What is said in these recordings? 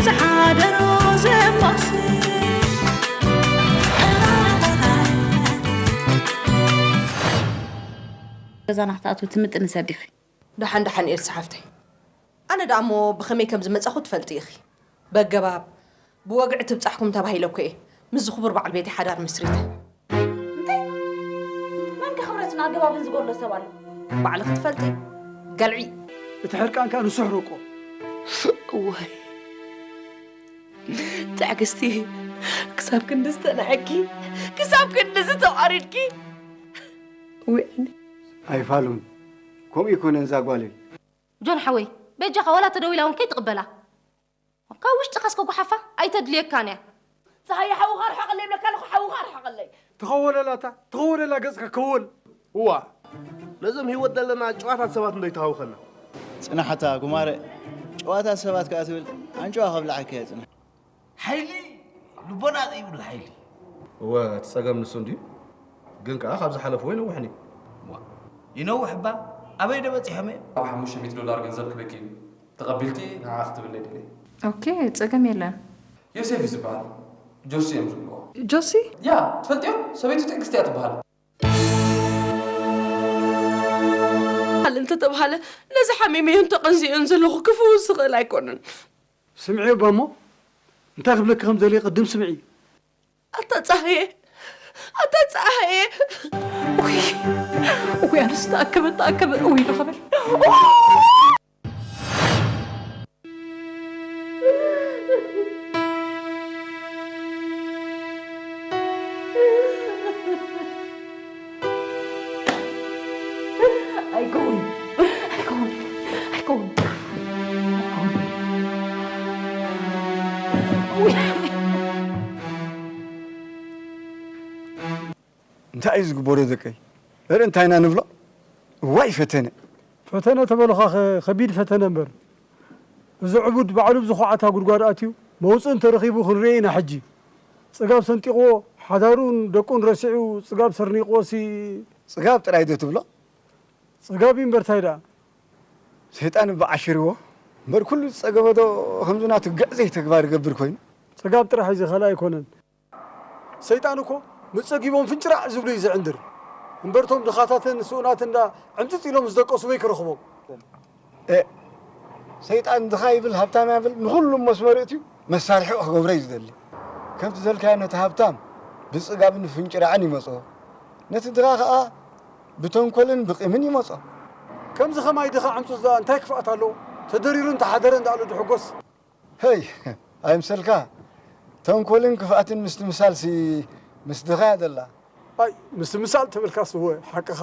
ዝሓደሮ ዘማሲ ገዛና ክትኣትው ትምጥኒ ሰብ ዲኺ? ደሓን ደሓን ኤልሳ ሓፍተይ። ኣነ ደኣ እሞ ብኸመይ ከም ዝመጻኹ ትፈልጢ ኢኺ። በገባብ ብወግዒ ትብጻሕኩም ተባሂለ እኮ እየ ምስዚ ክቡር በዓል ቤተይ ሓዳር መስሪተ። እንታይ? መን ከ ክብረትን ኣገባብን ዝጎድሎ ሰብ ኣሎ? ባዕልኺ ትፈልጢ ገልዒ። እቲ ሕርቃንካ ንሱ ሕረቆ። እዋይ ትዕግስቲ፣ ክሳብ ክንዲ ዝተንዐኪ፣ ክሳብ ክንዲ ዝተዋሪድኪ። እውይ ዓይኒ። ኣይፋሉን። ከምኡ ይኮነን እዛ ጓለይ። ጆን ሓወይ፣ በጃኻ ዋላ ተደዊላ እውን ከይትቕበላ። ካብ ውሽጥኻስ ከጉሓፋ ኣይተድልየካን እያ። ፀሃየ ሓውኻ ርሓቐለይ ይብለካ ኣለኹ፣ ሓውኻ ርሓቐለይ። ተኸወለላታ፣ ተኸወለላ ገፅካ ከወል። እዋ፣ ነዞም ህይወት ዘለና ጨዋታት ሰባት እንዶ ይተሃውኸና። ፅናሕታ ጉማረ፣ ጨዋታት ሰባት ከኣ ትብል ኣንጭዋ ከብልዓካ እየ ፅናሕ። ሓይሊ ልቦና ዘይብሉ ሓይሊ። እወ፣ እቲ ጸገም ንሱ እንድዩ። ግን ከኣ ካብ ዝሓለፍዎ ይነውሕን እዩ። ዋ፣ ይነውሕ እባ፣ ኣበይ ዶ በጺሖም እዮም? ኣብ ሓሙሽተ ሚእቲ ዶላር ገንዘብ ክበኪ እዩ። ተቐቢልኪ ንዓ ክትብለይ ደልየ። ኦኬ፣ ጸገም የለን። ዮሴፍ እዩ ዝበሃል። ጆሲ እዮም ዝብልዎ። ጆሲ? ያ፣ ትፈልጥዮ? ሰበይቱ ትዕግስቲ እያ ትበሃል። እንተተባሃለ፣ ነዚ ሓሚመዮን ተቐንዚዮን ዘለኹ ክፍውስ ዝኽእል ኣይኮነን። ስምዒ እባ እሞ፣ እንታይ ክብለኪ ከም ዘልየ ቅድም ስምዒ። ኣታ ጸሃየ፣ ኣታ ጸሃየ። ኡይ፣ ኡይ፣ ኣነስ ተኣከበ፣ ተኣከበ። ኡይ፣ ዶ ክብል። ኣይከውን፣ ኣይከውን፣ ኣይከውን፣ ኣይከውን። እንታይ እዩ ዝግበሮ ደቀይ? እረ እንታይ ኢና ንብሎ? እዋይ ፈተነ። ፈተነ ተበሉኻ ኸ-፣ ኸቢድ ፈተነ እምበር። እዚ ዕቡድ ባዕሉ ብዝኹዓታ ጉድጓድ ኣትዩ መውፅእ እንተረኺቡ ክንርኢ ኢና ሕጂ። ፅጋብ ሰንጢቕዎ ሓዳሩን ደቁን ረሲዑ ፅጋብ ሰርኒቕዎ ሲ። ፅጋብ ጥራይ ዶ ትብሎ? ፅጋብ እዩ እምበር ታይ ደኣ? ሰይጣን እባ ዓሽርዎ እምበር ኩሉ ዝፀገበ ዶ ከምዚ ናቱ ግዕዘይ ተግባር ይገብር ኮይኑ? ፅጋብ ጥራሕ እዩ እዚ ካልእ ኣይኮነን። ሰይጣን እኮ ምስ ጸጊቦም ፍንጭራዕ ዝብሉ እዩ ዝዕንድር። እምበር እቶም ድኻታትን ስኡናትን እንዳ ዕምጽጽ ኢሎም ዝደቀሱ በይ ክረኽቦም? እ፣ ሰይጣን ድኻ ይብል ሃብታም ይብል ንኹሉ መስመሩ እትዩ መሳርሒኡ ክገብሮ እዩ ዝደሊ። ከምቲ ዘልካዮ ነቲ ሃብታም ብጽጋብን ፍንጭራዕን ይመጾ። ነቲ ድኻ ኸኣ ብተንኮልን ብቂምን ይመጾ። ከምዚ ኸማይ ድኻ ዕምጹጽ ደኣ እንታይ ክፍኣት ኣለዎ? ተደሪሩ እንተሓደረ እንዳኣሉ ድሕጎስ። ሄይ፣ ኣይምሰልካ። ተንኮልን ክፍኣትን ምስትምሳልሲ ምስ ድኻ እያ ዘላ። ኣይ፣ ምስትምሳል ተበልካስ እወ፣ ሓቅኻ።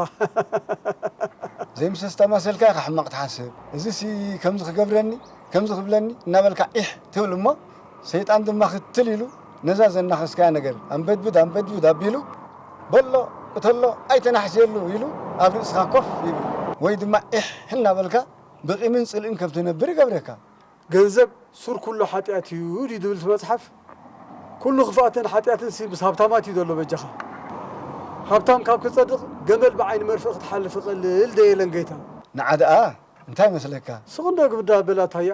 ዘይምሰስ ተማሰልካ ኢኻ ሕማቕ ትሓስብ። እዚሲ ከምዚ ክገብረኒ፣ ከምዚ ክብለኒ እናበልካ ኢሕ ትብል እሞ፣ ሰይጣን ድማ ክትል ኢሉ ነዛ ዘናኸስካያ ነገር ኣንበድብድ ኣንበድብድ ኣቢሉ፣ በሎ፣ ቅተሎ፣ ኣይተናሕስየሉ ኢሉ ኣብ ርእስኻ ኮፍ ይብል። ወይ ድማ ኢሕ እናበልካ ብቂምን ጽልእን ከም ትነብር ይገብረካ። ገንዘብ ሱር ኩሉ ሓጢኣት እዩ ድዩ ዝብል እቲ መጽሓፍ? ኩሉ ክፍኣትን ሓጢኣትን ሲ ምስ ሃብታማት እዩ ዘሎ በጃኻ። ሃብታም ካብ ክጸድቕ ገመል ብዓይኒ መርፍእ ክትሓልፍ ይቐልል ዶ የለን ገይታ? ንዓ ደኣ እንታይ መስለካ? ስቕ እንዶ ግብዳ በላ ታያ።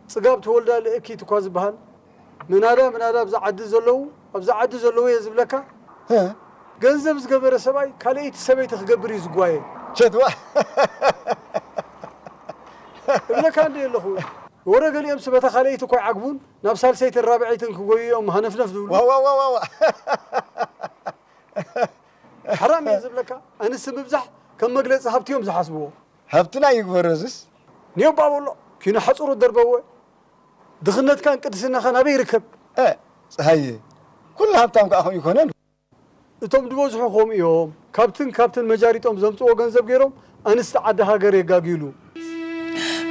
ጽጋብ ተወልዳ ልእኪት እኳ ዝበሃል። ምናዳ ምናዳ ኣብዛ ዓዲ ዘለዉ፣ ኣብዛ ዓዲ ዘለዉ እየ ዝብለካ። እ? ገንዘብ ዝገበረ ሰብኣይ ካልኣይቲ ሰበይቲ ክገብር እዩ ዝጓየ። ቸትዋ። እብለካ እንደ ኣለኹ። ወረ ገሊኦምስ በታ ካልኣይቲ እኮ ይዓግቡን ናብ ሳልሰይትን ራብዐይትን ክጎዩ እዮም ሃነፍነፍ ዝብሉ። ዋ፣ ዋ፣ ዋ፣ ዋ፣ ዋ። ሓራም እየ ዝብለካ። ኣንስ ምብዛሕ ከም መግለጺ ሃብቲ እዮም ዝሓስብዎ። ሃብትና ይግበሮ እዝስ። ኔው ባበሎ፣ ኪኖ ሓጹሩ ደርበዎ። ድኽነትካን ቅድስናኻን ኣበይ ይርከብ? እ፣ ጸሃየ፣ ኩሉ ሃብታም ከኣ ከምኡ ይኮነን። እቶም ዝበዝሑ ከምኡ እዮም። ካብትን ካብትን መጃሪጦም ዘምጽዎ ገንዘብ ገይሮም ኣንስቲ ዓዲ ሃገር የጋግዩሉ።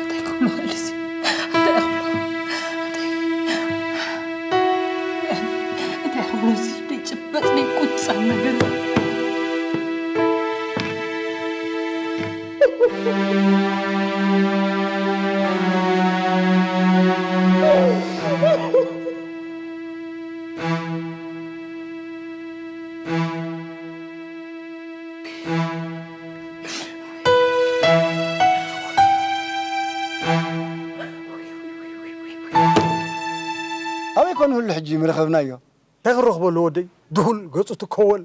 እንታይ ክብሎ ክእል እዚ? እንታይ ክብሎ? እንታይ፣ እንታይ ክብሎ እዚ? ዘይጭበጥ፣ ዘይቁጸር ነገር። ሕጂ ምረኸብናዮ። እንታይ ክረኽበሉ ወደይ? ድሁል ገጹ ትከወል።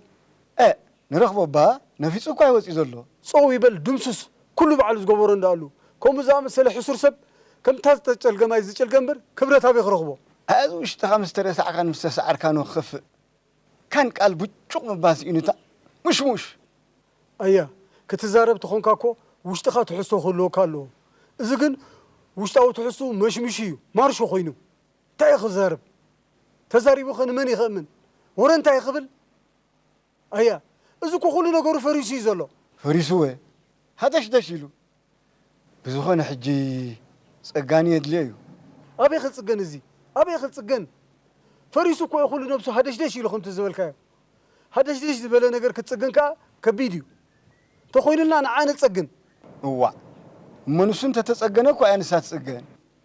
እ፣ ንረኽቦ እባ ነፊጹ እኳ ይወጽእ ዘሎ። ጸው ይበል ድምሱስ፣ ኩሉ ባዕሉ ዝገበሮ እንዳኣሉ። ከምኡ ዝኣመሰለ ሕሱር ሰብ ከምታ ዝተጨልገማይ ዝጨልገ እምበር ክብረት ኣበይ ክረኽቦ? ኣዚ ውሽጥኻ ምስ ተረሳዕካን ምስ ተሰዓርካን ክኸፍእ። ካን ቃል ብጩቕ ምባል ስኢኑታ ምሽሙሽ። ኣያ፣ ክትዛረብ ተኾንካ እኮ ውሽጥኻ ትሕዝቶ ክህልወካ ኣለዎ። እዚ ግን ውሽጣዊ ትሕዝትኡ መሽሚሹ እዩ፣ ማርሾ ኮይኑ። እንታይ እዩ ክዛረብ? ተዛሪቡ ኸ ንመን እዩ ከእምን? ወረ እንታይ ክብል? ኣያ፣ እዚ እኮ ኩሉ ነገሩ ፈሪሱ እዩ ዘሎ። ፈሪሱ ወ? ሃደሽደሽ ኢሉ። ብዝኾነ ሕጂ ጸጋኒ የድልዮ እዩ። ኣበይ ክጽገን እዚ? ኣበይ ክጽገን? ፈሪሱ እኮ እዩ ኩሉ ነብሱ ሃደሽደሽ ኢሉ ከምቲ ዝበልካዮ። ሃደሽደሽ ዝበለ ነገር ክትጽገን ከኣ ከቢድ እዩ። ተኾይኑልና ንዓ ንጸግን። እዋእ፣ እሞ ንሱ እንተተጸገነ እኮ እያ ንሳ ትጽገን።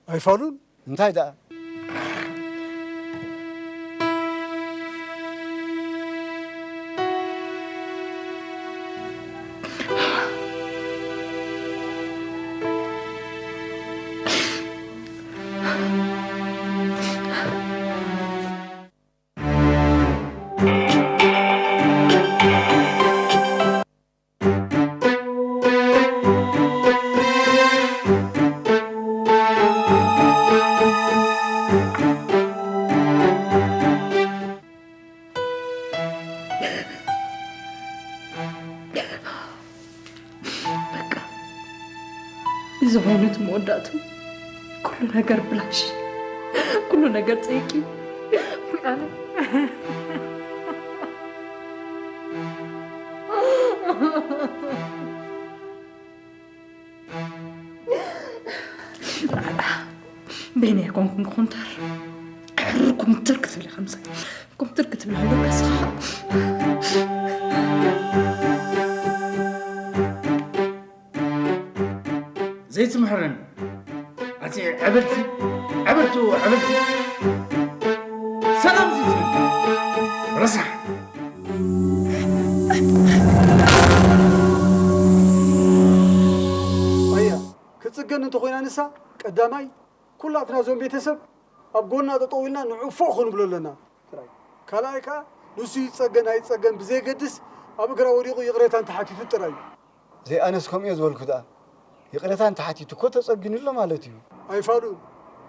ኣይፋሉን። እንታይ ደኣ? በቃ፣ እዚ ኮይኑ እቲ መወዳእቱ ኩሉ ነገር ብላሽ፣ ኩሉ ነገር ጸይቂ። ኣነ በይነይ ኣይኮንኩን ኮንተር። ኮምተር ክትብል ኢኻ ምሳይ። ኮምተር ክትብል ኣለካ ንስኻ። ዘይትምሕረኒ። ኣቲ ዕብልቲ፣ ዕብልቱ፣ ዕብልቲ። ሰላም ዘይትብል። ረሳሕ። ኣያ፣ ክትጽገን እንተኾይና ንሳ፣ ቀዳማይ፣ ኩላትና እዞም ቤተሰብ ኣብ ጎና ጠጠው ኢልና ንዑ ፎእ ክንብሎ ኣለና ጥራይ። ካልኣይ ከኣ፣ ንሱ ይጸገን ኣይጸገን ብዘየገድስ፣ ኣብ እግራ ወዲቑ ይቕሬታ እንተሓቲቱ ጥራይ እዩ። ዘይኣነስ ከምኡ እየ ዝበልኩ ደኣ። ይቕሬታ እንተሓቲቱ እኮ ተጸጊኑ ኣሎ ማለት እዩ። ኣይፋሉን።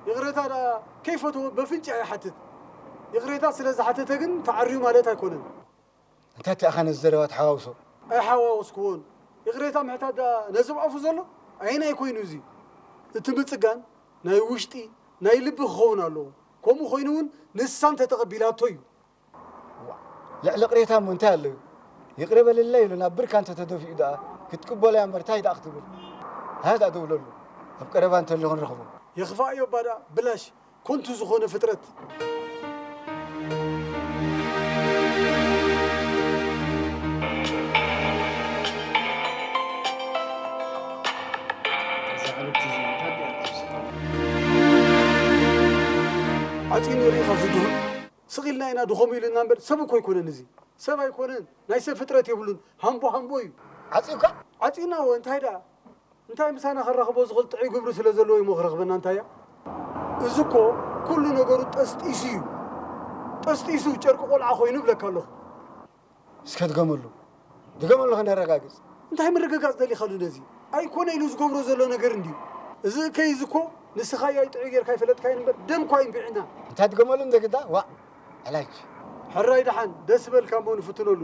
ይቕሬታ ደኣ ከይፈተወ በፍንጫ ይሓትት። ይቕሬታ ስለ ዝሓተተ ግን ተዓርዩ ማለት ኣይኮነን። እንታይ እቲ ኣኻ ነዚ ዘረባ ተሓዋውሶ? ኣይሓዋወስክዎን። ይቕሬታ ምሕታት ደኣ ነዚ ኣብ ኣፉ ዘሎ? ኣየናይ ኮይኑ እዚ? እቲ ምጽጋን ናይ ውሽጢ፣ ናይ ልቢ ክኸውን ኣለዎ። ከምኡ ኮይኑ እውን ንሳ እንተተቐቢላቶ እዩ። ዋእ፣ ልዕሊ ቅሬታ እሞ እንታይ ኣሎ እዩ? ይቕረ በልለይ ኢሉ ናብ ብርካ እንተተደፊኡ ደኣ ክትቅበሎ እያ እምበር እንታይ ደኣ ክትብል? ሃያ ደኣ ደውለሉ። ኣብ ቀረባ እንተሎ ክንረኽቦ። የኽፋእዮ እባ ደኣ ብላሽ ኮንቱ ዝኾነ ፍጥረት። እዛ ዕብልቲ እዚኣ እንታይ ደኣ ትውስኸላ? ዓጺኑ ርኢኻ ዝድሁል? ስቕ ኢልና ኢና ድኸሙ ኢሉና እምበር ሰብ እኮ ኣይኮነን እዚ። ሰብ ኣይኮነን፣ ናይ ሰብ ፍጥረት የብሉን። ሃምቦ ሃምቦ እዩ። ዓጺዩካ? ዓጺዩና እወ፣ እንታይ ደኣ? እንታይ ምሳና ከራኽቦ ዝኽእል ጥዑይ ግብሪ ስለ ዘለዎ እዩ እሞ ክረኽበና እንታይ እያ? እዚ እኮ ኩሉ ነገሩ ጠስጢሱ እዩ። ጠስጢሱ ጨርቂ ቆልዓ ኮይኑ እብለካ ኣለኹ። እስከ ድገመሉ። ድገመሉ ከነረጋግጽ። እንታይ ምርግጋጽ ደሊኻሉ ነዚ? ኣይኮነ ኢሉ ዝገብሮ ዘሎ ነገር እንድዩ። እዚ እከይ እዚ እኮ ንስኻ እያ ጥዑይ ጌርካ ኣይፈለጥካዮን እምበር ደም እኳ እዩ ንቢዕና። እንታይ ድገመሉ እንደ ግዳ? ዋእ! ዕላጅ። ሕራይ ደሓን፣ ደስ በልካ እሞ ንፍትነሉ።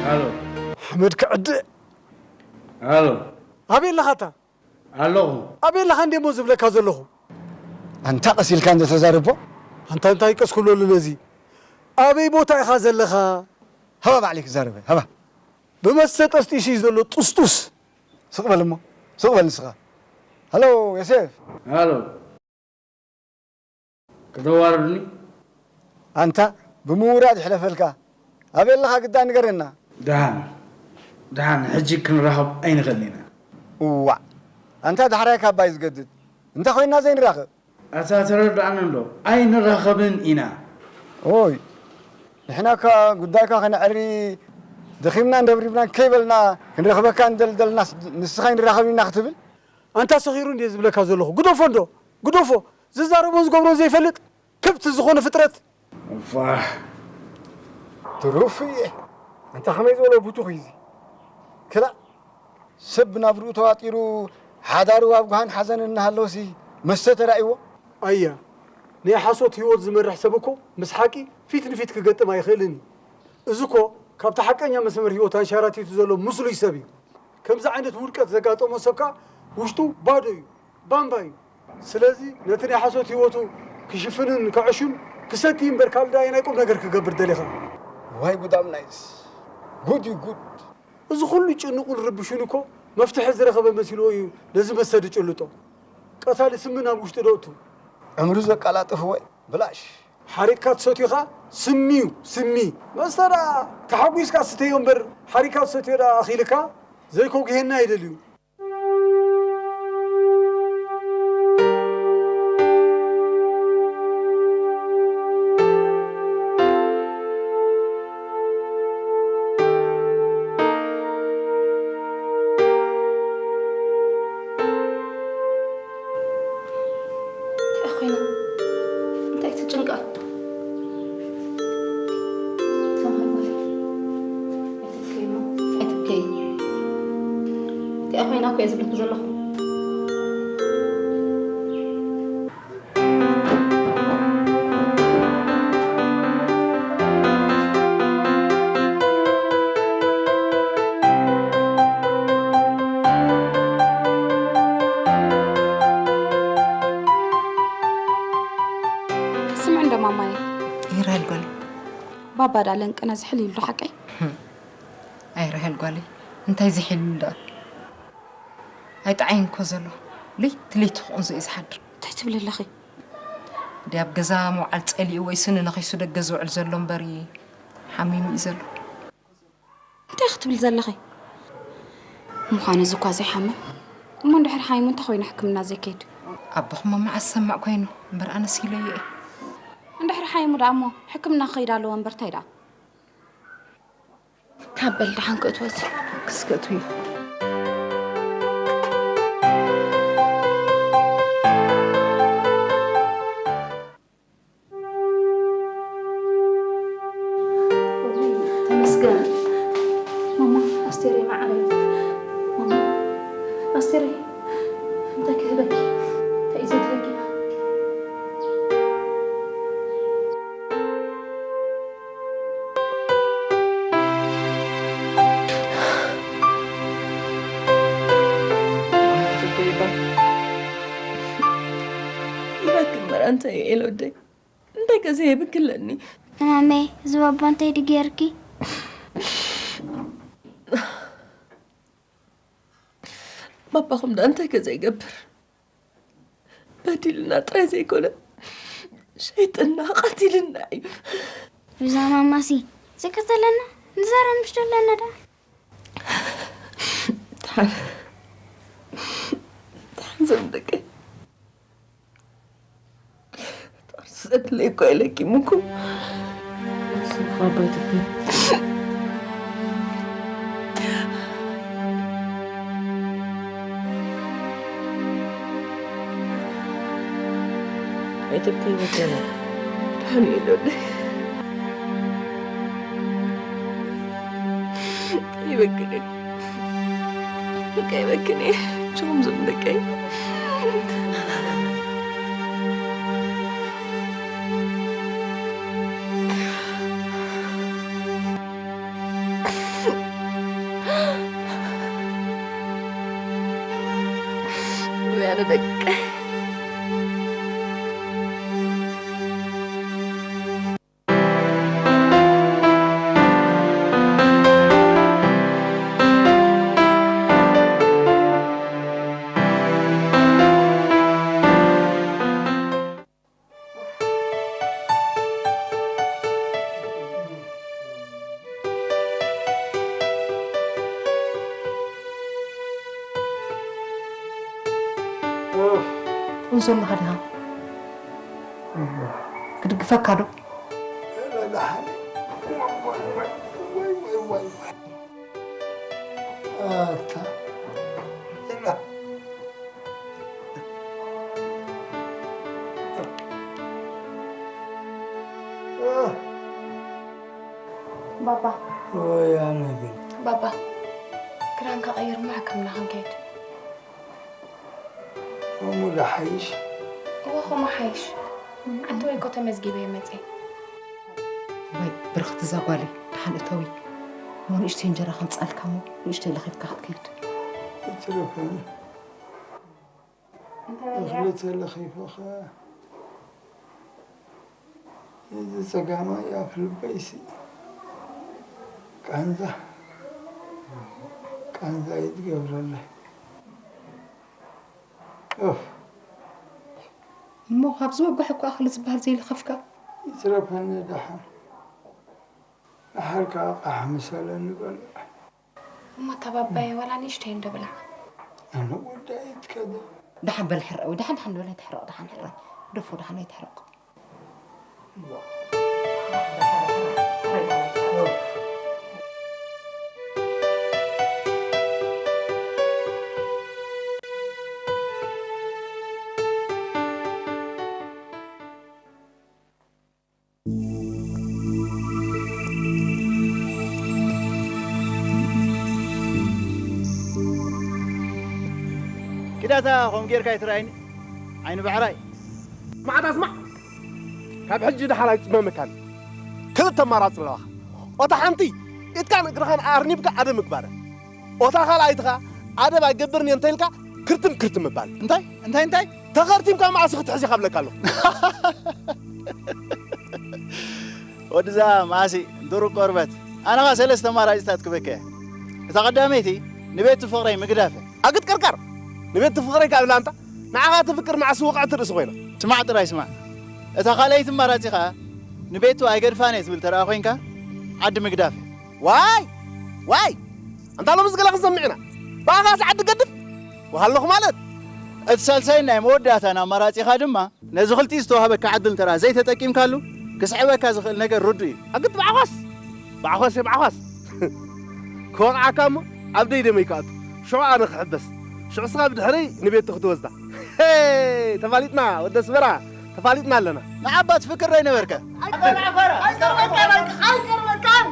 ሃሎ። ሓመድ ክዕድእ። ሃሎ። ኣበይ ኣለኻ ኣታ? ኣለኹ። ኣበይ ኣለኻ እንዴ እሞ ዝብለካ ዘለኹ? ኣንታ ቀስ ኢልካ እንዶ ተዛረቦ። ኣንታ እንታይ ቀስ ክብለሉ ነዚ? ኣበይ ቦታ ኢኻ ዘለኻ? ሃባ ባዕለይ ክዛረበ፣ ሃባ። ብመስተ ጠስጢሱ እዩ ዘሎ፣ ጥስጡስ። ስቕ በል እሞ፣ ስቕ በል ንስኻ። ሃሎ፣ ዮሴፍ። ሃሎ። ከተዋርዱኒ? ኣንታ፣ ብምውራድ ይሕለፈልካ። ኣበይ ኣለኻ ግዳ ንገረና። ደሓን፣ ደሓን፣ ሕጂ ክንራኸብ ኣይንኽእልን ኢና። እዋእ፣ ኣንታ ዳሕራይ ካባይ ዝገድድ። እንታይ ኮይንና ዘይንራኸብ? ኣታ ተረድኣኒ እንዶ፣ ኣይንራኸብን ኢና። ኦይ፣ ንሕናካ ጉዳይካ ከነዕሪ ደኺምናን ደብሪብናን ከይበልና ክንረኽበካ እንደልደልና ንስኻ ይንራኸብ ኢና ክትብል? ኣንታ ሰኺሩ እንድየ ዝብለካ ዘለኹ። ግደፎ እንዶ፣ ግደፎ። ዝዛረቦን ዝገብሮን ዘይፈልጥ ከብቲ ዝኾነ ፍጥረት። እፋ፣ ትሩፍ እየ። ኣንታ ከመይ ዝበሎ ብቱኽ እዩ እዚ። ክላእ፣ ሰብ ብናብርኡ ተዋጢሩ፣ ሓዳሩ ኣብ ጓህን ሓዘን እናሃለወሲ መስተ ተራእይዎ? ኣያ፣ ናይ ሓሶት ህይወት ዝመርሕ ሰብ እኮ ምስ ሓቂ ፊት ንፊት ክገጥም ኣይኽእልን እዩ። እዚ እኮ ካብቲ ሓቀኛ መስመር ህይወት ኣንሸራቲቱ ዘሎ ምስሉይ ሰብ እዩ። ከምዚ ዓይነት ውድቀት ዘጋጠሞ ሰብ ከኣ ውሽጡ ባዶ እዩ፣ ባምባ እዩ። ስለዚ ነቲ ናይ ሓሶት ህይወቱ ክሽፍንን ከዕሹን ክሰቲ እምበር ካልእ ደኣ ናይ ቁም ነገር ክገብር ደሊኻ? ዋይ ጉድ ኣምናይስ። ጉድ እዩ ጉድ። እዚ ኩሉ ጭንቁን ርብሹን እኮ መፍትሒ ዝረኸበ መሲልዎ እዩ ነዚ መስተ ዝጭልጦ። ቀታሊ ስሚ ናብ ውሽጢ ዶ እቱ? ዕምሩ ዘቀላጥፍዎ ብላሽ። ሓሪቕካ ትሰትዮ ኸኣ ስሚ እዩ፣ ስሚ። መስተ ደኣ ተሓጒስካ ስተዮ እምበር ሓሪቕካ ትሰትዮ ደኣ ኣኺልካ ዘይኮጉሄና ይደልዩ። እንታይ ኮይና? እንታይ ትጭንቃ? ተማሃር በሊ። ኣይትብከይ እሞ፣ ኣይትብከይ። እንታይ ኮይና እኮ እየ ዝብለኪ ዘለኹ። ስምዒ እንዶ ማማየ። ይራል ጓል። ባባ ዳ ለንቅነ ዝሕል ይሉ ሓቀይ? ኣይ ራሄል ጓለይ፣ እንታይ ዝሒሉ ደኣ? ኣይጠዓይን እኮ ዘሎ። ለይቲ ለይቲ ክቕንዞ እዩ ዝሓድር። እንታይ ትብሊ ኣለኺ? ድያብ ገዛ ምውዓል ጸሊኡ ወይስ ንነኺሱ ደገ ዝውዕል ዘሎ እምበር ሓሚሙ እዩ ዘሎ። እንታይ ክትብል ዘለኺ? ምዃኑ እዚ እኳ ዘይሓምም። እሞ እንድሕር ሓሚሙ እንታይ ኮይኑ ሕክምና ዘይከይድ? ኣቦኹም መዓስ ሰማዕ ኮይኑ እምበር ኣነስ ኢለዮ እየ። እንድሕር ሓሚሙ ደኣ እሞ ሕክምና ክኸይድ ኣለዎ እምበር እንታይ ደኣ? ካብ በል ደሓን ክእትወ እዚ ክስከቱ እዩ። ተመስገን። ማማ፣ ኣስቴረይ መዓረይ። ማማ፣ ኣስቴረይ፣ እንታይ ክህበኪ? እንታይ እዩ ዘድልየኪ? ይበክል መራ እንታይ እዩ ኤል ወደይ? እንታይ ከ ዘየብክለኒ? እማመይ፣ እዚ ባባ እንታይ ድዩ ጌርኪ? ባባኹም ደኣ እንታይ ከ ዘይገብር? በዲልና ጥራይ ዘይኮነ፣ ሸይጥና ቀቲልና እዩ። ብዛ ማማሲ ዝቀተለና ንዛረብ ምሽ ደለና ደኣ። ደሓን፣ ደሓን ዞም ደቀይ። ጣርሲ ዘድለይ እኮ ኣይለኪም እኮ። ስብኻ ኣባይ ትብኝ። ኣይትብከይ በቃ። ብሓሚሉ ወደይ። ይበክል። በቃ ይበክል። ችኹም ዝም ደቀይ። ወያነ ደቀይ። ቁንዞ ኣለኻ ዲኻ? ክድግፈካ ዶ? ደሓን። ዋይ፣ ዋይ፣ ዋይ፣ ዋይ፣ ዋይ፣ ዋይ። ኣታ። ባባ። ወይ ኣነ ግን። ባባ፣ ክዳንካ ቀይር እሞ ሕክምና ክንከይድ። እሞ ዶ ሓይሽ? እወ፣ ከምኡ ሓይሽ። ዓዲ ወይ እኮ ተመዝጊበ እየ መፅየ። ወይ ብርኽቲ እዛ ጓለይ፣ ደሓን እተዊ። እሞ ንእሽተይ እንጀራ ከምፅኣልካ እሞ ንእሽተይ ለኺፍካ ክትከይድ። ይትረፈኒ። እንታይ በሊዓ? እኽሊ ተለኺፉ ኸ? እዚ ጸጋማይ ኣፍ ልበይሲ ቃንዛ፣ ቃንዛ እዩ ዝገብረለይ። ኡፍ። እሞ ካብዚ ወጋሕ እኮ እኽሊ ዝበሃል ዘይለኸፍካ? ይትረፈኒ ደሓን። ደሓር ከኣ ቃሕ ምሰለኒ በልዕ። እሞ ተባባየ፣ ዋላ ንእሽተይ እንዶ ብላዕ። ኣነ ወዳኢት ከደ። ደሓን በል ሕራይ፣ ወይ ደሓን፣ ደሓን በል ኣይትሕረቕ፣ ደሓን ሕራይ። ደፎ ደሓን ኣይትሕረቕ። ኪዳታ፣ ከምኡ ጌርካ ኣይትረኣይኒ። ዓይኒ ብዕራይ። ስማዕታ ስማዕ። ካብ ሕጂ ደሓር ኣይጽመመካን። ክልተ ኣማራጺ ኣለዋኻ። ኦታ ሓንቲ ኢድካን እግርኻን ኣርኒብካ ኣደ ምግባረ። ኦታ ካልኣይቲ ኸኣ ኣደብ ኣይገብርን እየ እንተኢልካ ክርትም ክርትም ምባል። እንታይ? እንታይ? እንታይ? ተኸርቲምካ መዓስ ክትሕዝ ኢኻ እብለካ ኣለኹ። ወድዛ ማሲ ድሩቕ ቆርበት። ኣነ ኸኣ ሰለስተ ኣማራጺታት ክበከ እየ። እታ ቀዳመይቲ ንቤት ፍቕረይ ምግዳፈ። ኣግጥ ቀርቀር! ንቤት ፍቕረይ ካብ ኢላ ኣንታ ንዓኻ ትፍቅር መዓስ ወቕዕቲ ርእሲ ኮይና። ስማዕ ጥራይ ስማዕ። እታ ካልኣይቲ ኣማራጺ ኸኣ ንቤቱ ኣይገድፋን እየ ትብል ተረኣ ኮይንካ ዓዲ ምግዳፈ። ዋይ! ዋይ! ኣንታ ሎምስ ገለ ክንሰምዕ ኢና። ብኣኻስ ዓዲ ገድፍ? ወሃለኹ ማለት? እቲ ሳልሳይን ናይ መወዳእታን ኣማራጺኻ ድማ ነዚ ክልቲኡ ዝተዋህበካ ዕድል እንተ ደኣ ዘይተጠቂምካሉ፣ ክስዕበካ ዝኽእል ነገር ርዱእ እዩ። ኣግጥ ባዕዃስ! ባዕዃስ እየ ባዕዃስ! ክወቕዓካ እሞ ኣብ ደይደመይ ክኣቱ። ሽዑ ኣነ ክሕበስ። ሽዑ እስኻ ብድሕረይ ንቤቱ ክትወስዳ። ሄ! ተፋሊጥና ወዲ ኣስመራ፣ ተፋሊጥና ኣለና። ንዓባ ትፍቅር ዶ ኣይነበርካ? ኣይቀርበካን፣ ኣይቀርበካን!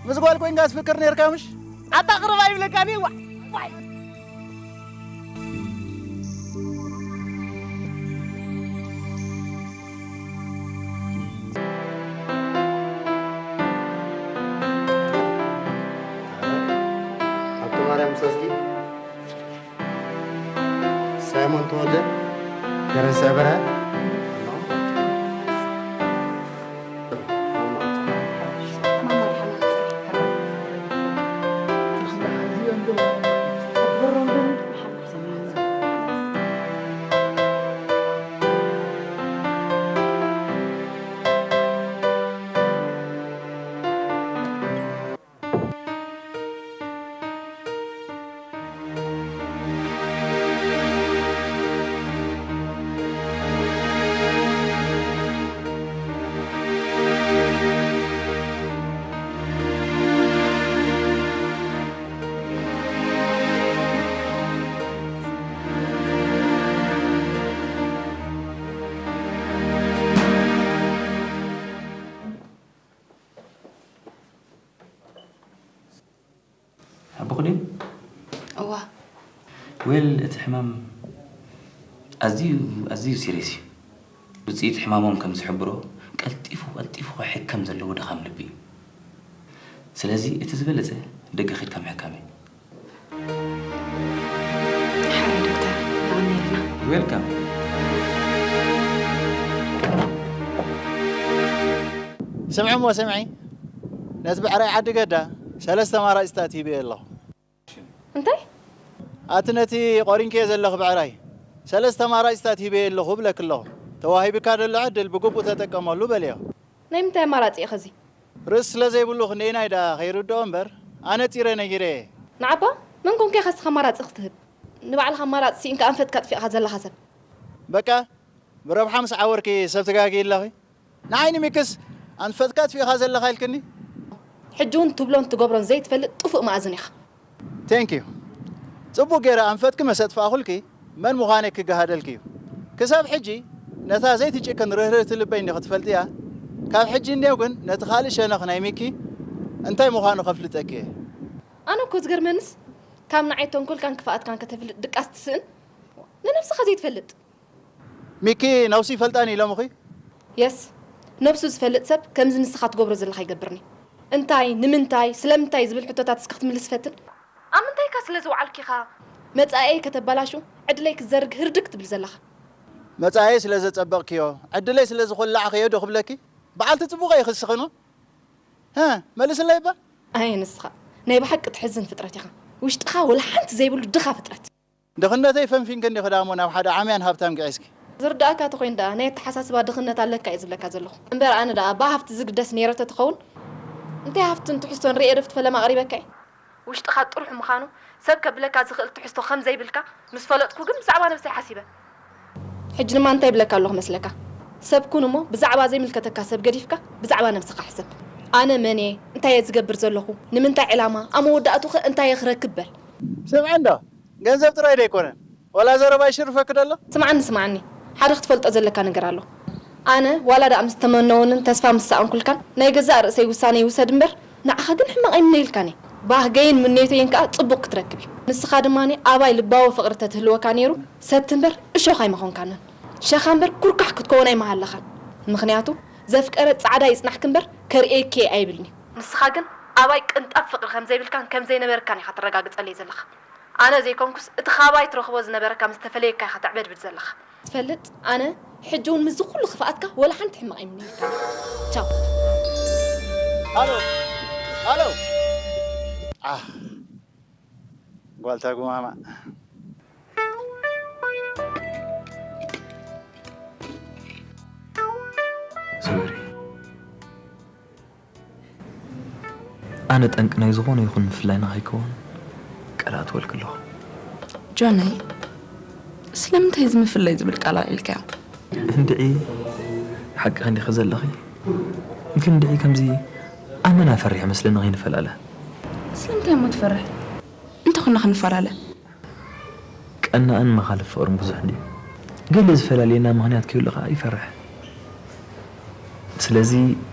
ምስ ጓል ኮይንካ ትፍቅር ነይርካ ምሽ? ኣታ ቅርብ ኣይብለካን እየ፣ ዋይ፣ ዋይ። ሃብተማርያም ሰስጊ፣ ሳይሞን ተወልደ፣ ደረሰ በርሀ። ኣቦኺ ድዩ? እዋ። ዌል፣ እቲ ሕማም ኣዝዩ፣ ኣዝዩ ሲሪየስ እዩ። ውጽኢት ሕማሞም ከም ዝሕብሮ፣ ቀልጢፉ፣ ቀልጢፉ ክሕከም ዘለዎ ድኻም ልቢ እዩ። ስለዚ፣ እቲ ዝበለጸ ደገ ኸድካ ምሕካም እዩ። ሓራይ ዶክተር፣ የቐንየልና። ዌልካም። ስምዒ እሞ ስምዒ፣ ነቲ ብዕራይ ዓዲ ገዳ ሰለስተ ኣማራጺታት ሂበዮ ኣለኹ። እንታይ? ኣቲ ነቲ ቆሪንክዮ ዘለኺ ብዕራይ ሰለስተ ኣማራጺታት ሂበዮ ኣለኹ እብለኪ ኣለኹ። ተዋሂብካ ዘሎ ዕድል ብግቡእ ተጠቀመሉ በልዮ። ናይ ምንታይ ኣማራጺ እዩ ኸዚ? ርእሲ ስለ ዘይብሉ ክንደየናይ ደኣ ከይርድኦ እምበር፣ ኣነጺረ ነጊረዮ እየ። ንዓባ፣ መን ኮንካ ኢኻ ንስኻ ኣማራጺ ክትህብ? ንባዕልኻ ኣማራጺ ስኢንካ ኣንፈትካ ኣጥፊእኻ ዘለኻ ሰብ። በቃ፣ ብረብሓ ምስ ዓወርኪ ሰብ ትጋግዪ ኣለኺ። ንዓይ ንሚክስ ኣንፈትካ ኣጥፊእኻ ዘለኻ ኢልክኒ? ሕጂ እውን ትብሎን ትገብሮን ዘይትፈልጥ ጥፉእ መኣዝን ኢኻ። Thank you። ጽቡቕ ገይረ ኣንፈትኪ መሰጥፋእኹልኪ መን ምዃነይ ክገሃደልኪ እዩ። ክሳብ ሕጂ ነታ ዘይትጭክን ርህርህቲ ልበይ እንዲኺ ትፈልጥያ። ካብ ሕጂ እንዲዮ ግን ነቲ ካልእ ሸነኽ ናይ ሚኪ እንታይ ምዃኑ ከፍልጠኪ እየ። ኣነ እኮ ዝገርመንስ ካብ ንዓይ ተንኮልካን ክፍኣትካን ከተፍልጥ ድቃስ ትስእን ንነብስኻ ዘይትፈልጥ። ሚኪ ነብሱ ይፈልጣን ኢሎምኺ? የስ፣ ነብሱ ዝፈልጥ ሰብ ከምዚ ንስኻ ትገብሮ ዘለኻ ይገብርኒ። እንታይ፣ ንምንታይ፣ ስለምንታይ ዝብል ሕቶታት እስኪ ክትምልስ ፈትን። ኣብ ምንታይካ ስለ ዝወዓልኪኻ? መጻኤይ ከተባላሹ ዕድለይ ክትዘርግ ህርድግ ትብል ዘለኻ። መጻኤይ ስለ ዘጸበቕክዮ፣ ዕድለይ ስለ ዝኾላዕኽዮ ዶ ክብለኪ? በዓልቲ ጽቡቕ እየ ክስኽኖ? ሀ፣ መልስለይ እባ። ኣየ ንስኻ ናይ ብሓቂ ትሕዝን ፍጥረት ኢኻ። ውሽጥኻ ወላ ሓንቲ ዘይብሉ ድኻ ፍጥረት። ድኽነተይ ፈንፊንኪ እንዲኺ ደኣ እሞ ናብ ሓደ ዓምያን ሃብታም ግዒዝኪ። ዝርዳእካ ተኾይኑ ደኣ ናይ ኣተሓሳስባ ድኽነት ኣለካ እየ ዝብለካ ዘለኹ። እምበር ኣነ ደኣ ብሃፍቲ ዝግደስ ነይረ ተትኸውን እንታይ ሃፍትን ትሕዝቶን ርእየ ዶ ፍትፈለማ ኣቕሪበካ እየ። ውሽጥኻ ጥሩሕ ምዃኑ ሰብ ከብለካ ዝኽእል ትሕዝቶ ከም ዘይብልካ ምስ ፈለጥኩ ግን ብዛዕባ ነብሰይ ሓሲበ። ሕጂ ድማ እንታይ ይብለካ ኣለኹ መስለካ? ሰብ ኩን እሞ ብዛዕባ ዘይምልከተካ ሰብ ገዲፍካ ብዛዕባ ነብስኻ ሕሰብ። ኣነ መን እየ? እንታይ እየ ዝገብር ዘለኹ? ንምንታይ ዕላማ? ኣብ መወዳእቱኸ እንታይ እየ ክረክብ በል። ስምዒ እንዶ ገንዘብ ጥራይ ዶ ኣይኮነን? ዋላ ዘረባ ይሽርፈኪ ዶ ኣሎ? ስምዓኒ ስምዓኒ፣ ሓደ ክትፈልጦ ዘለካ ነገር ኣሎ። ኣነ ዋላ ደኣ ምስ ተመነውንን ተስፋ ምስ ሰኣንኩልካን ናይ ገዛእ ርእሰይ ውሳነ ይውሰድ እምበር ንዓኻ ግን ሕማቕ ኣይምነየልካን እየ። ባህገይን ምንየተይን ከኣ ጽቡቕ ክትረክብ እዩ። ንስኻ ድማ ኣባይ ልባዊ ፍቕሪ ተትህልወካ ነይሩ ሰቲ እምበር እሾኽ ኣይምኾንካንን። ሸኻ እምበር ኩርካሕ ክትከውን ኣይምሃለኻን። ምኽንያቱ ዘፍቀረ ጻዕዳ ይጽናሕኪ እምበር ከርእየኪ እየ ኣይብልን እዩ። ንስኻ ግን ኣባይ ቅንጣብ ፍቕሪ ከም ዘይብልካን ከም ዘይነበረካን ኢኻ ተረጋግጸለይ ዘለኻ። ኣነ ዘይኮንኩስ እቲ ካባይ ትረኽቦ ዝነበረካ ምስ ተፈለየካ ኢኻ ተዕበድብድ ዘለኻ። ትፈልጥ ኣነ ሕጂ እውን ምስዚ ኩሉ ክፍኣትካ ወላ ሓንቲ ሕማቕ ኣይምነየልካን። ቻው። ሃሎ ሃሎ። ዓኽ ጓልታ ጉማማ። ሶሪ። ኣነ ጠንቂ ናይ ዝኾነ ይኹን ምፍላይና ከይከውን ቃል ኣትወልኪ ኣለኹ። ጆነይ፣ ስለምንታይ እዚ ምፍላይ ዝብል ቃል ኣልዒልካዮ? እንድዒ ሓቅኺ እንዲኺ ዘለኺ። ግን እንድዒ ከምዚ ኣመና ፈሪሐ መስለኒ ከይንፈላለ። ስለምንታይ እሞ ትፈርሕ? እንተኾና ክንፈላለ። ቀናእን መኻልፍ ፍቕርን ብዙሕ እንድዩ። ገለ ዝፈላልየና ምኽንያት ከይህሉ ኸዓ ይፈርሕ። ስለዚ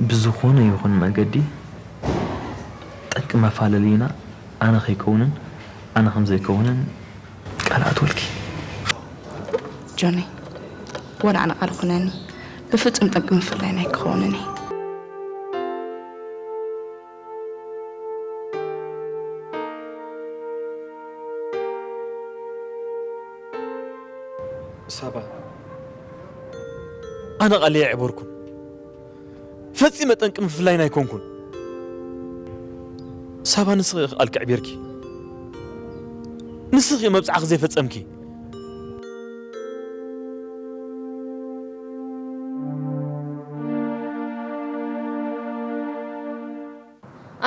ብዝኾነ ይኹን መገዲ ጠንቂ መፋለልይና ኣነ ከይከውንን ኣነ ከም ዘይከውንን ቃል ኣትወልኪ። ጆኒ፣ ወላ ኣነ ቃል ኩነኒ፣ ብፍጹም ጠንቂ ምፍላይና ኣይክኸውንን እየ። ሳባ፣ ኣነ ቃለይ ኣየዕበርኩን። ፈጺመ ጠንቂ ምፍላይና ኣይኮንኩን። ሳባ፣ ንስኺ ኢኺ ቃልኪ ኣዕቢርኪ። ንስኺ ኢኺ መብጽዓኺ ዘይፈጸምኪ።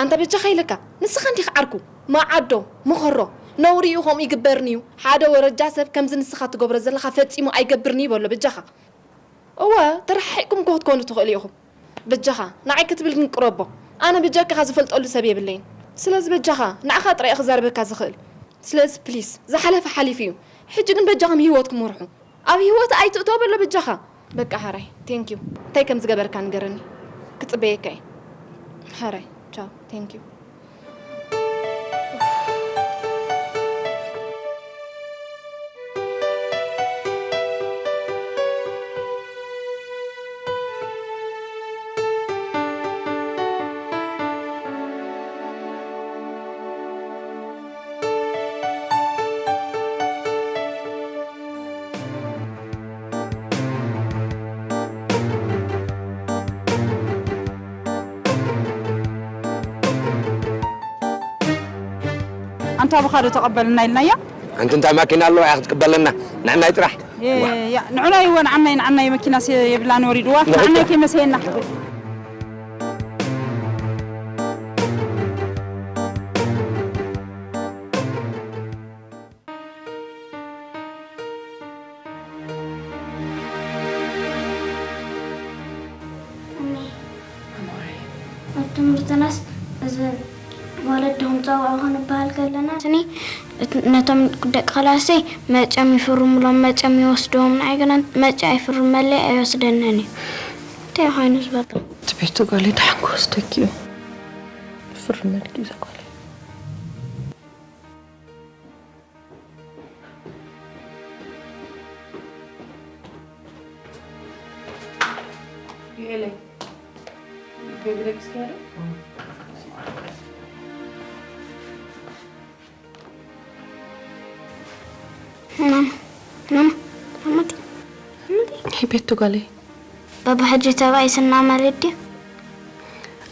ኣንታ በጃኻ ኢለካ፣ ንስኻ እንዲኻ ዓርኩ፣ መዓዶ፣ መኸሮ፣ ነውሪ እዩ፣ ከምኡ ይግበርን እዩ። ሓደ ወረጃ ሰብ ከምዚ ንስኻ ትገብሮ ዘለኻ ፈጺሙ ኣይገብርን እዩ በሎ በጃኻ። እወ፣ ተረሓሒቕኩም እኮ ክትኮኑ ትኽእሉ ኢኹም። በጃኻ፣ ንዓይ ክትብል ግን ቅረቦ። ኣነ ብጀካኻ ዝፈልጠሉ ሰብ የብለይን። ስለዚ በጃኻ፣ ንዓኻ ጥራይ እየ ክዛረበካ ዝኽእል። ስለዚ ፕሊስ፣ ዝሓለፈ ሓሊፉ እዩ። ሕጂ ግን በጃኹም ህይወትኩም ምርሑ። ኣብ ህይወት ኣይትእቶ በሎ በጃኻ። በቃ ሓራይ፣ ቴንኪዩ። እንታይ ከም ዝገበርካ ንገረኒ። ክጽበየካ እየ። ሓራይ፣ ቻው፣ ቴንኪዩ። ኣንታ ኣቮካዶ ተቐበልና ኢልናያ። ሓንቲ እንታይ ማኪና ኣለዋ እያ ክትቅበለና። ንዕናይ ጥራሕ። ያ ንዑናይ እወ ንዓናይ ንዓናይ መኪናስ የብላን ወሪድዋ። ንዓናይ ከይመሰየና። ምርትናስ እዚ ወለድኹም ጸውዑ ክንበሃል ከለና ስኒ እት- ነቶም ደቂ ክላሰይ መጽኦም ይፍርሙሎም፣ መጽኦም ይወስድዎም። ንዓይ ግና መጽኣ ይፍርመለይ ኣይወስደንን እዩ። እንታይ ኮይኑ ዝበልኩም? እቲ ቤቱ ጓለይ ደሓን ክወስደኪ እዩ። ይፍርመልኪ እዩ እዛ ጓለይ። ማማ፣ ማማ፣ ማማ፣ ማማ። ሄይ ቤቱ ጓለይ። ባባ ሕጂ ተባኢስና ማለት ድዩ?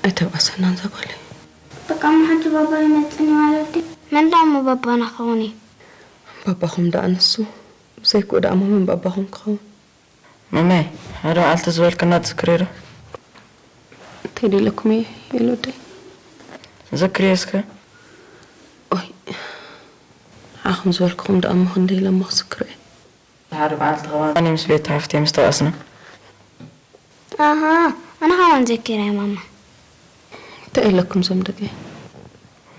ኣይተባእሰናን እዛ ጓለይ። በቃ፣ እሞ ሕጂ ባባ ይመጽእኒ ማለት ድዩ? መን ደኣ እሞ ባባና ክኸውን እዩ? ባባኹም ደኣ ንሱ። ብዘይክኡ ደኣ እሞ መን ባባኹም ክኸውን? መማይ፣ ሓደ መዓልቲ ዝበልክና ትዝክርዮ ዶ? እንታይ ደለኩም እየ፣ ኤልወደይ? ዘክርዮ እስከ። ኦይ፣ ንዓኹም ዝበልኩኹም ደኣ እሞ ክንደይ ኢለ እሞ ክዝክሮ እየ። ሓደ መዓልቲ ከማን ኣነ ምስ ቤት ሓፍተይ ምስ ተባእስና። ኣሃ፣ ኣነ ከማን ዘኪረ እየ ማማ። እንታይ ኣለኩም እዞም ደቀይ?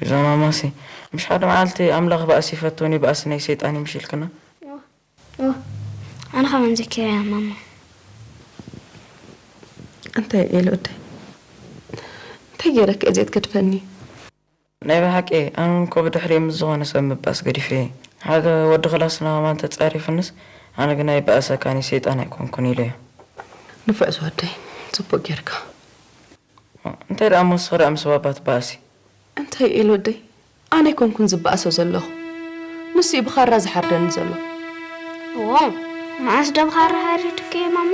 እዛ ማማሲ፣ ምሽ ሓደ መዓልቲ ኣምላኽ ባእሲ ይፈትውን እዩ፣ ባእሲ ናይ ሰይጣን እዩ ምሽ ኢልክና? ኦ፣ ኣነ ከማን ዘኪረ እየ ማማ። እንታይ ኤልወደይ? እንታይ ገይረኪ እየ ዘይትገድፈኒ? ናይ ብሓቂ ኣነ እኮ ብድሕሪኡ ምስ ዝኾነ ሰብ ምባእስ ገዲፈ እየ። ሓደ ወዲ ክላስና ከማን ተጻሪፍንስ ኣነ ግና ይበኣሰካን እዩ ሰይጣን ኣይኮንኩን ኢለዮ። ንፉዕ ዝወደይ፣ ጽቡቕ ጌርካ። እንታይ ደኣ እሞ ንስኺ ደኣ ምስ ባባ ትበኣሲ? እንታይ ኤልወደይ፣ ኣነ ኣይኮንኩን ዝበኣሶ ዘለኹ። ንሱ እዩ ብኻራ ዝሓርደኒ ዘሎ። ኦ፣ መዓስ ዶ ብኻራ ሓሪዱኪ ማማ?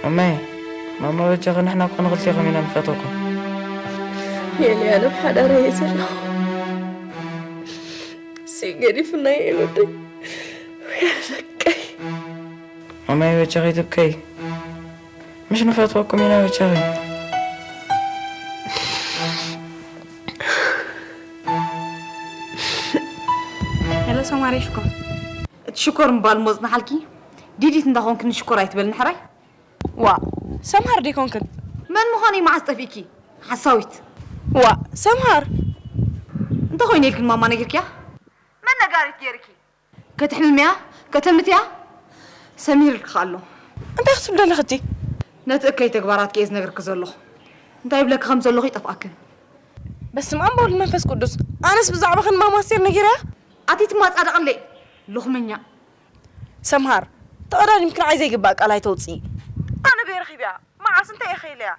እመይ፣ ማማ በጃኺ ንሕና እኮ ንኽልቴኹም ኢና ንፈትወኩም። የኔ ኣነ ብሓዳር እየ ዘለኹ። ሲ ገዲፉና እየ ወደይ። ወይ ደቀይ። እመይ በጃኺ ትብከይ። ምሽ ንፈትወኩም ኢና በጃኺ። ሄሎ ሰማሪ ሽኮር። እቲ ሽኮር ምባል እሞ ጽናሓልኪ። ዲዲት እንዳኾንክኒ ሽኮር ኣይትበልኒ ሕራይ። ዋ፣ ሰምሃር ዲኮንክን? መን ምዃነይ መዓስ ጠፊእኪ? ሓሳዊት። ዋ፣ ሰምሃር። እንተ ኾይነ ኢልክን ማማ ነጊርክያ? መን ነጋሪት ገይርኪ? ከተሕምምያ? ከተምትያ? ሰሚርልኪ ኣሎ። እንታይ ክትብሊ ኣለኺ እቲ? ነቲ እከይ ተግባራትኪ እየ ዝነግርኪ ዘለኹ። እንታይ ይብለኪ ከም ዘለኹ ይጠፍኣክን። በስመ ኣብ ወወልድ መንፈስ ቅዱስ። ኣነስ ብዛዕባኽን ማማ ኣስቴር ነጊረያ? ኣቲ ትማጻደቕለይ። ሎኽመኛ። ሰምሃር፣ ተቐዳዲምኪ ንዓይ ዘይግባእ ቃል ኣይተውጽኢ። ኣነ በይ ረኺበያ? መዓስ? እንታይ እየ ኸኢለያ?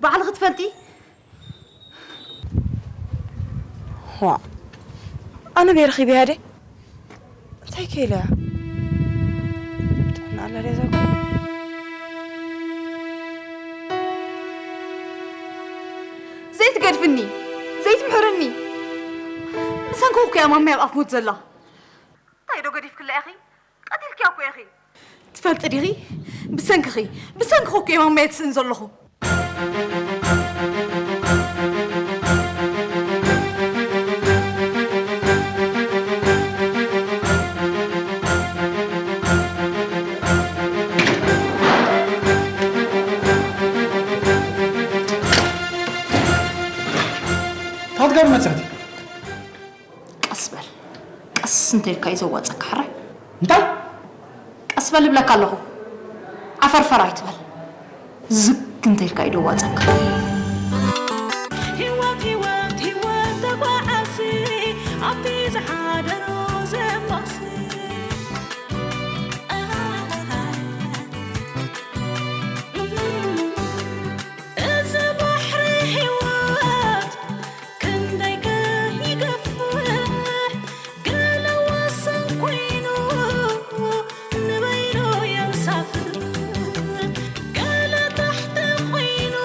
ባዕልኺ ትፈልጢ? ዋ፣ ኣነ በይ ረኺበያ ድየ? እንታይ ከኢለያ? ጥዕና ኣላ ድያ እዛ ጓል? ዘይትገድፍኒ፣ ዘይትምሕርኒ። ብሰንክኺ እኮ እያ ማማይ ኣብ ኣፍ ሞት ዘላ። እንታይ ዶ ገዲፍክላ ኢኺ? ቀቲልክያ እኮ ኢኺ። ትፈልጢ ዲኺ? ብሰንክኺ፣ ብሰንክኺ እኮ እየ ማማየ ትስእን ዘለኹ። ታትጋር መጸት። ቀስ በል። ቀስ እንተ ኢልካ እዩ ዘዋጸካ፣ ሕራይ። እንታይ? ቀስ በል እብለካ ኣለኹ። ዓፈርፈር ኣይትበል። ዝግ እንተ ኢልካ እዩ ዘዋጸካ። ህይወት፣ ህይወት፣ ህይወት ተጓዓሲ፣ ኣብቲ ዝሓደሮ ዘማሲ። እዚ ባሕሪ ህይወት ክንደይ ከ ይገፍሕ፣ ገለ ወሰን ኮይኑ ንበይኑ የንሳፍፍ፣ ገለ ታሕቲ ኮይኑ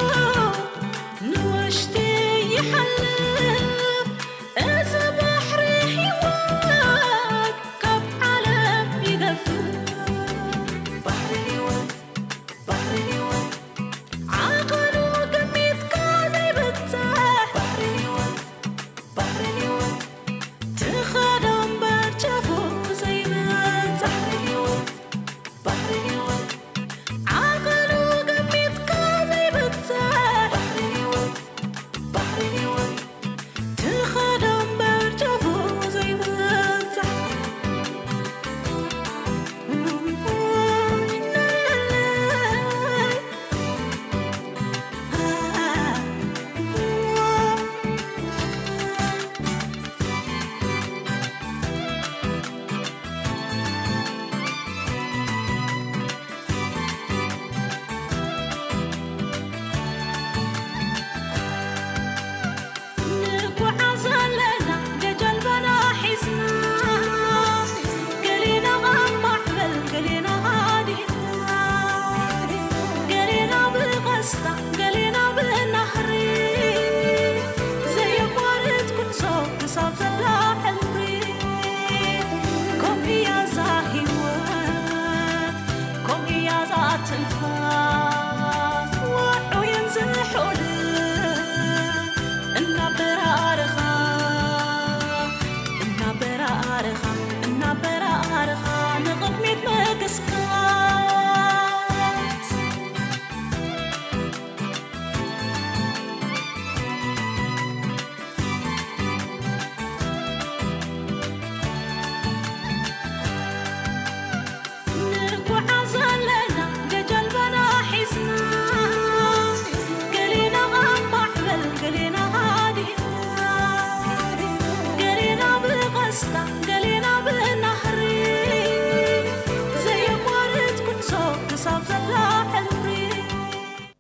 Stop